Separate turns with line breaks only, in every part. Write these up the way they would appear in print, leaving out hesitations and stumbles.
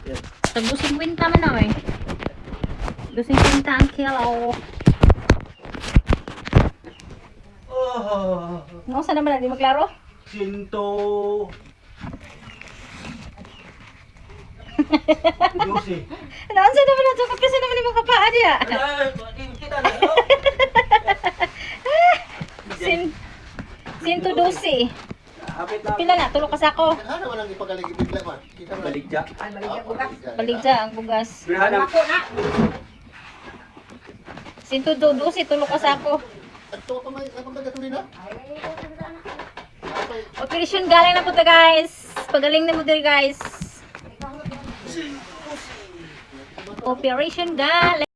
Yan.
Tag 50 man na eh. 2.50 ang kilo.
Oh,
No, saan naman na di maklaro?
Sinto. Lucy.
Naunsa naman na tukot kasi naman imong kapaa diya.
Ala, kita na. Oh.
Sin 112.
Hapit na.
Pila na tulo ka sako.
Ano walang ipagalig bigla man. Kita mo.
Baligya.
Baligja ang bugas.
Bilhan ang
112 tulo ka sako.
Adto pa may kapag gasolina.
Operation galing na po ta, guys. Pagaling na mo diri, guys. Operation galing.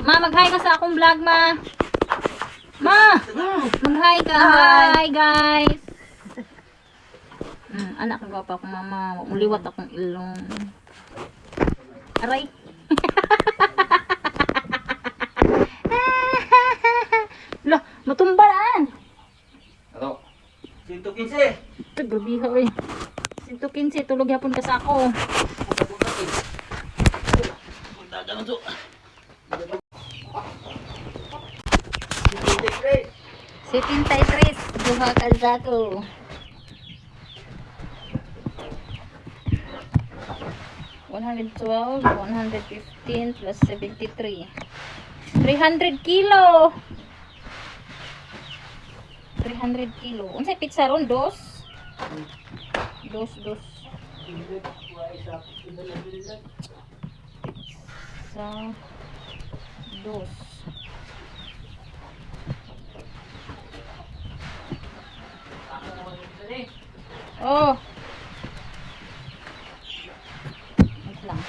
Ma, mag-hi ka sa akong vlog, ma. Ma! Mag-hi ka. Hi, guys. Anak, ang gwapa akong mama. Uliwat akong ilong. Aray. Lah, matumbalaan.
Ano? 115.
Ito, grabe ka, oy. 115, tulog yapon ka sa ako. 73, duha ka sako. 112, 115 plus 73. 300 kilo. 300 kilo. Unsay pizza ron? Dos? Dos, dos. Sa dos. Oh. Wait lang.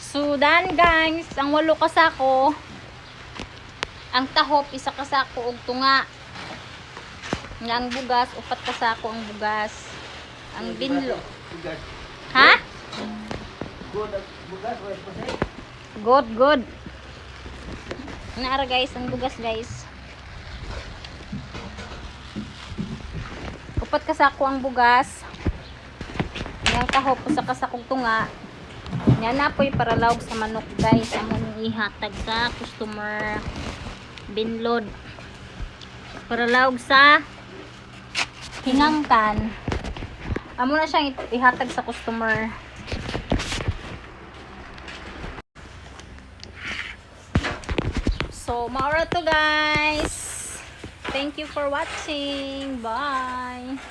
So, done guys. Ang walo ka sako. Ang tahop, isa ka sako og tunga. Nga ang bugas, upat ka sako ang bugas. Ang binlo.
Bugas.
Ha?
Good. Bugas, wala pa sa'yo.
Good, good. Naara guys, ang bugas, guys. Upat ka sako ang bugas. Yang tahop, usa ka sakong tunga. Nga na po'y para lawg sa manok, guys. Among ihatag sa customer binlod. Para laog sa hingangtan. Amo na siyang ihatag sa customer. So, maura to, guys. Thank you for watching. Bye.